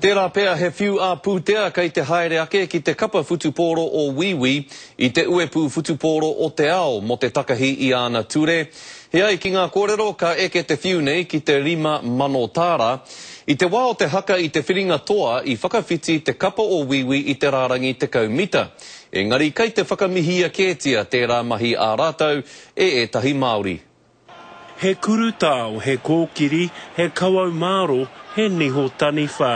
Tērā pea he whiu ā-pūtea kei te haere ake ki te kapa whutupōro o Wīwī i te uepū whutupōro o te ao mō te takahi i āna ture. He ai ki ngā kōrero ka eke te whiu nei ki te 5,000 tāra. I te wā o te haka i te whiringa toa i whakawhiti te kapa o Wīwī i te rārangi 10 mita. Engari kei te whakamihia kētia tērā mahi ā rātou e ētahi Māori. He kurutao, he kōkiri, he kawau māro, he niho taniwha.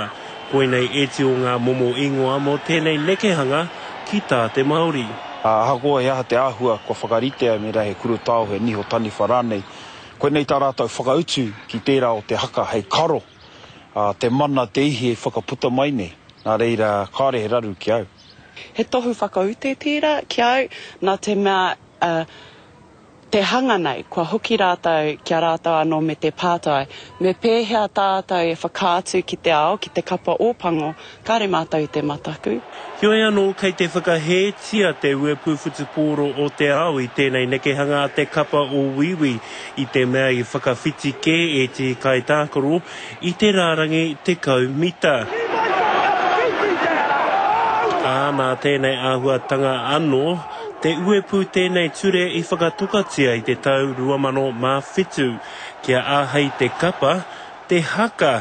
Koinei ēti o ngā momo ingoa mō tēnei nekehanga ki tā te Māori. Ahakoa he aha te āhua kua whakaritea, mēnā he kurutao, he niho taniwha rānei, koinei tā rātou whakautu ki tērā o te haka hei karo te mana, te ihi e whakaputa mai nei. Nā reira, kāore he raru ki au. He tohu whakaute tērā ki au, nā te mea Te hanga nei, kua hoki rātou ki a rātou anō me te pātai, me pēhea tātou e whakaatu ki te ao, ki te kapa Ōpango, kāre mātou i te mataku. Heoi anō, kei te whakahētia te uepū whutupōro o te ao i tēnei nekehanga a te kapa o Wīwī, i te mea i whakawhiti kē ētehi kaitākaro i te rārangi 10 mita. Ā, nā tēnei āhuatanga anō, te uepū tēnei ture i whakatokatia i te tau 2007, kia āhei te kapa, te haka,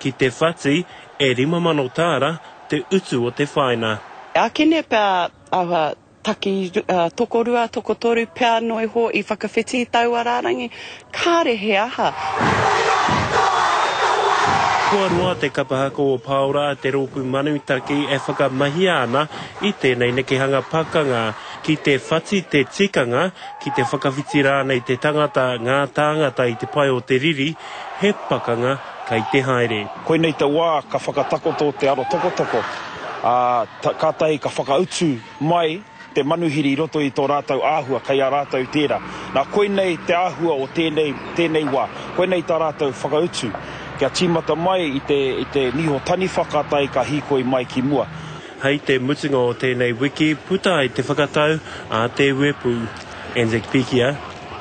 ki te whati e 5,000 tāra te utu o te whaina. Ākene pea āhua Taki tokorua, tokotoru pea noa iho i whakawhiti i taua rārangi, kāre he aha. Kua roa te kapa haka o Paora, te rōpū manutaki e whakamahia ana i tēnei nekehanga pakanga ki te whati te tikanga, ki te whakawhiti rānei te tangata, ngā tāngata i te pae o te riri, he pakanga kei te haere. Koinei te wā ka whakatakoto te arotokotoko, ā, kātahi ka whakautu mai te manuhiri i roto i tō rātou āhua, kei a rātou tērā. Nā, koinei te āhua o tēnei, tēnei wā. Koinei tā rātou whakautu, kia tīmata mai i te, i te niho taniwha kātahi ka hīkoi mai ki mua. Hei te mutunga o tēnei wiki puta ai te whakatau a te uepū. Anzac Pikia,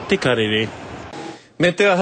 Te Karere. Me te aha.